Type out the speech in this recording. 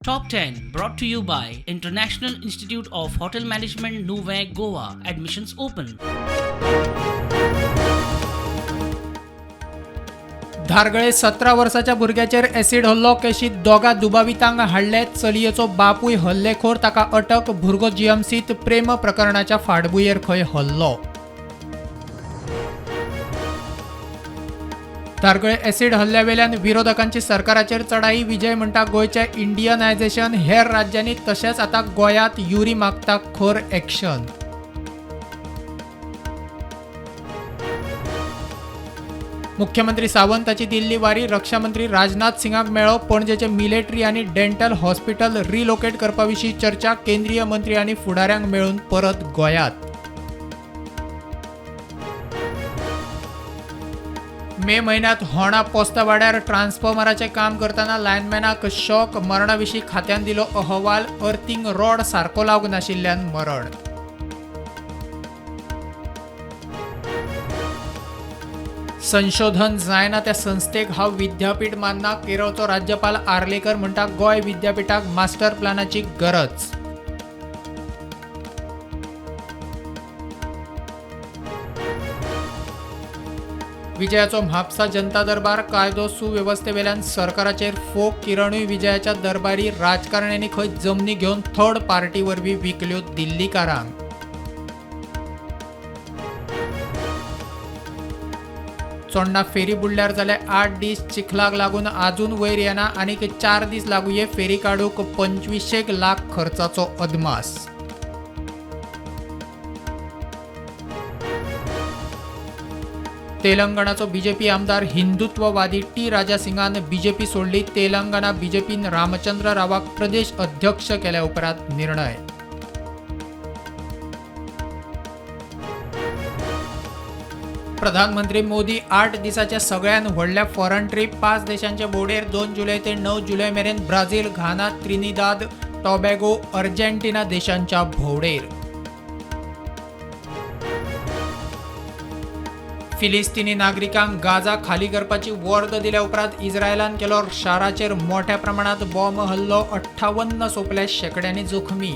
Top 10 brought to you by International Institute of Hotel Management, Nuvem, Goa. Admissions open. धारगळे 17 वर्साच्या भुरग्याचेर acid हल्लो केशीत दोगा दुबावितांक हाडले. चलयेचो बापूय हल्लेखोर, ताका अटक. भुरगो जीएमसीत प्रेम प्रकरणाच्या फाटभुंयेर खंय हल्लो. धारगळे एसिड हल्ल्यावेल्यान विरोधकांची सरकाराचेर चढाई. विजय म्हणटा गोंयचें इंडियनायझेशन हेर राज्यांनी तशेंच आतां गोंयांत. युरी मागता खर एक्शन. मुख्यमंत्री सावंताची दिल्ली वारी. रक्षामंत्री राजनाथ सिंगाक मेळ्ळो. पणजेचे मिलिटरी आनी डेंटल हॉस्पिटल रिलोकेट करपा विशीं चर्चा. केंद्रीय मंत्री आनी फुडाऱ्यांक मेळून परत गोंयांत. मे म्हयन्यांत होणा पोस्तावाड्यार ट्रान्सफॉर्मराचें काम करतना लायनमॅनाक शॉक. मरणा विशीं खात्यान दिलो अहवाल. अर्थिंग रॉड सारको लावंक नाशिल्ल्यान मरण. संशोधन जायना त्या संस्थेक हांव विद्यापीठ मानना. केरळचो राज्यपाल आर्लेकर म्हणटा गोंय विद्यापीठाक मास्टर प्लानाची गरज. विजयाचो म्हापसा जनता दरबार. कायदो सुवेवस्थेवेल्यान सरकाराचेर फोग. किरणूय विजयाच्या दरबारी. राजकारण्यांनी खंय जमनी घेवन थर्ड पार्टी वरवीं विकल्यो दिल्लीकारांक. चोडणा फेरी बुडल्यार जाले 8 दीस. चिखलाक लागून आजून वयर येना. आनीक 4 दीस लागुये फेरी काडूंक. 25 लाख खर्चाचो अदमास. तेलंगणाचो बीजेपी आमदार हिंदुत्ववादी टी राजा सिंगान बीजेपी सोडली. तेलंगणा बीजेपीन रामचंद्र रावाक प्रदेश अध्यक्ष केल्या उपरांत निर्णय. प्रधानमंत्री मोदी 8 दिसाच्या सगळ्यात व्हडल्या फॉरन ट्रीप. 5 देशांचे भोंवडेर 2 जुलय ते 9 जुलय मेरेन Brazil, Ghana, Trinidad, Tobago, Argentina देशांच्या भोंवडेर. फिलिस्तीनी नागरिकांक गाझा खाली करपाची वर्द दिल्या उपरांत इस्रायलान केलो शाराचेर मोठ्या प्रमाणात बॉम्ब हल्लो. 58 सोंपले, शेंकड्यांनी जखमी.